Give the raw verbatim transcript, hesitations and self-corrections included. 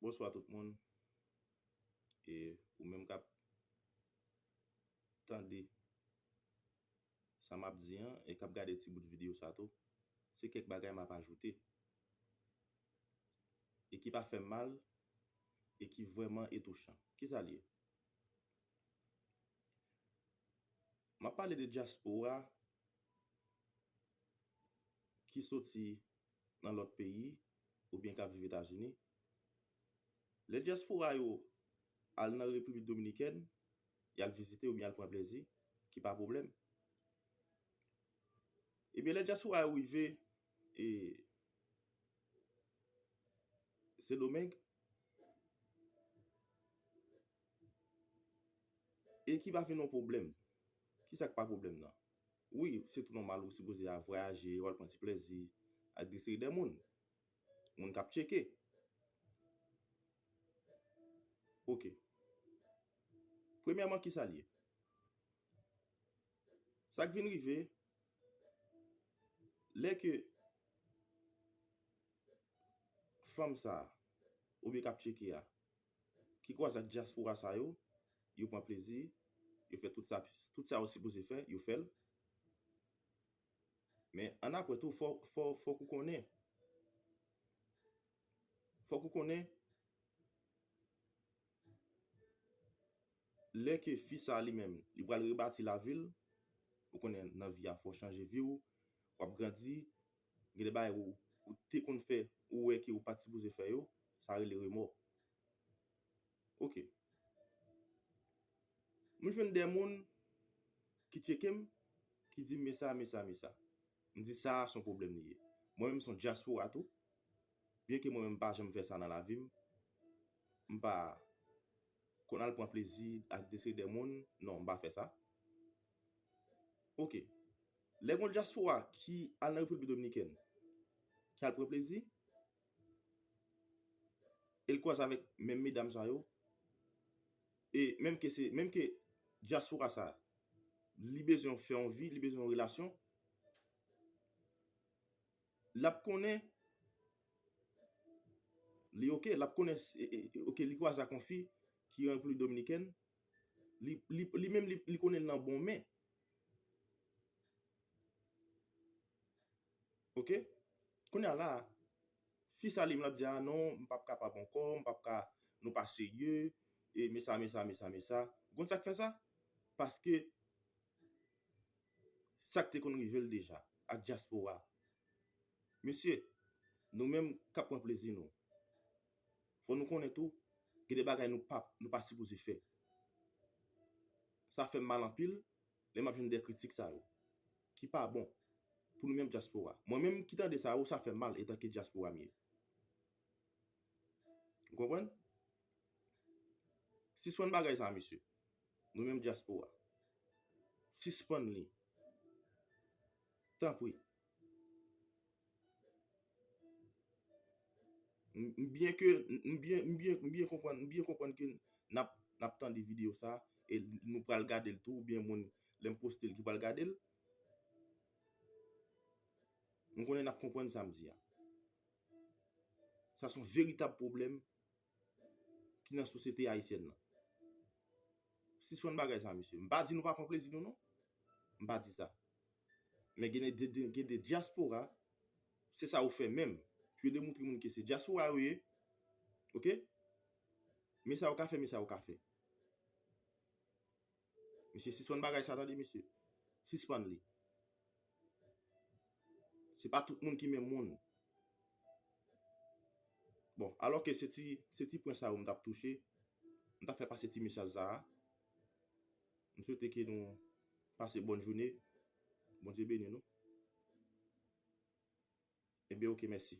Bonswa tout moun. E ou menm k ap tande sa m ap di an e k ap gade ti bout videyo sa tou, se kèk bagay m ap ajoute e ki pa fè m mal e ki vrèman etouchan. Kisa l ye? M ap pale de dyaspora ki soti nan lòt peyi oubyen k ap viv Etazini. Lè dyaspora yo al nan Repiblik Dominikèn, y al vizite oubyen al pran plezi, ki pa pwoblèm. Ebyen, lè dyaspora yo rive e Sendomeng, e ki pa vin yon pwoblèm. Kisa k pa pwoblèm nan? Wi, se tou nòmal, ou sipoze al vwayaje, w al pran ti plezi ak de seri de moun. Moun k ap tcheke. Oke. Premyèman, kisa l ye? Sa k vin rive, lè ke fanm sa a, oubyen k ap tcheke a, ki kwaze ak dyaspora sa yo, yo pran plezi, yo fè tout sa, tout sa yo sipoze fè, yo fè l. Men annapre tou, fò, fò, fòk ou konnen, fòk ou konnen, lè ke fi sa li menm, li pral rebati lavi l, ou konnen nan vi a, fò w chanje vi w, w ap grandi, gen de bagay ou, ou te konn fè, ou wè ke ou pa t sipoze fè yo, sa rele remò. Oke. M jwenn de moun ki tcheke m, ki di m, "Men sa, men sa, men sa." M di, "Sa a se yon pwoblèm li ye." Mwen menm, se yon dyaspora tou. Byenke mwen menm, m pa janm fè sa nan lavi m. M pa konn al pran plezi ak de seri de moun. Non, m pa fè sa. Oke. Lè gon dyaspora ki al nan Repiblik Dominikèn, ki al pran plezi, e l kwaze avèk menm medam sa yo, e menm ke se, menm ke dyaspora sa, li bezwen fè yon vi, li bezwen yon relasyon, l ap konnen li oke, l ap konnen, e, e, oke, li kwaze ak yon fi ki an Repiblik Dominikèn, li, li, li menm li, li konnen l nan bon men. Oke? Kounye a la, fi sa li menm l ap di, "A non, m p ap kapab ankò, m p ap ka, nou pa serye, e men sa, men sa, men sa, men sa." Ou konn sa k fè sa? Paske sa k te konn rive l deja ak dyaspora. Mesye, nou menm k ap pran plezi nou, fò nou konnen tou, gen de bagay nou pa, nou pa sipoze fè. Sa fè m mal anpil lè m ap jwenn de kritik sa yo, ki pa bon pou nou menm dyaspora. Mwen menm ki tande sa yo, sa fè m mal etanke dyaspora m ye. Ou konprann? Sispann bagay sa, mesye. Nou menm dyaspora. Sispann li. Tanpri. M, m byen ke, m, m byen, m byen, m byen konprann, m byen konprann ke n ap, n ap tande videyo sa, e nou pral gade l tou, oubyen moun, lè m poste l, ki pral gade l. M konnen n ap konprann sa m di a. Sa se yon veritab pwoblèm ki nan sosyete ayisyèn nan. Sispann bagay sa, mesye. M pa di nou pa pran plezi nou, non. M pa di sa. Men gen de, de, gen de dyaspora, se sa yo fè menm. Pou yo demontre moun ke se dyaspora yo ye. Oke? Men sa yo ka fè, men sa yo ka fè. Mesye, sispann bagay sa, tande, mesye. Sispann li. Se pa tout moun ki menm moun. Bon, alò ke se ti, se ti pwen sa yo m t ap touche, m t ap fè pase ti mesaj sa a. M swete ke nou pase bòn jounen. Bondye beni nou. Ebyen, oke, mèsi.